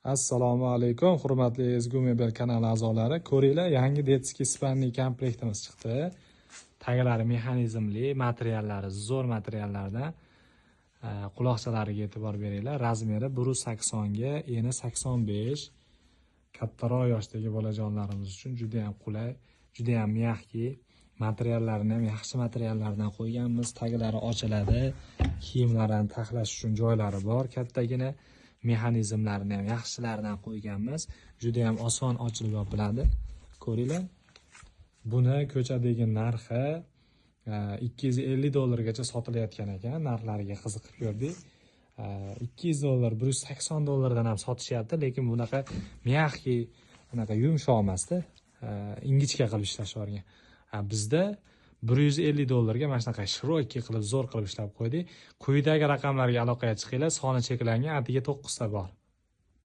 Assalomu alaykum, hurmatli Ezgu Mebel kanali a'zolari. Ko'ringlar, yangi детский спальный komplektimiz chiqdi. Taglari mexanizmli, materiallari zo'r materiallardan. Quloqchalariga e'tibor beringlar. Размер i 180 ga eni 85. Kattaroq yoshdagi bolajonlarimiz uchun juda ham qulay, juda ham мягкий. Materiallarini ham yaxshi materiallardan qo'yganmiz. Taglari ochiladi. Kiyimlarni taxlash uchun joylari bor kattagina. Mexanizmlarini ham yaxshilaridan qo'yganmiz. Juda ham oson ochilib yopiladi. Ko'ringlar. Buni ko'chadagi narxi 250 dollargacha sotilayotgan ekan. Narxlariga qiziqib ko'rdik. 200 dollar, 180 dollardan ham sotishyapti, lekin bunaqa мягкий, bunaqa yumshoq emasda. Ingichka qilib ishlashib yuborgan. Bizda 150 dollarga mana shunaqa широкий qilib, zo'r qilib ishlab qo'ydik. Quyidagi raqamlarga aloqaga chiqinglar, soni cheklangan, atiga 9 ta bor.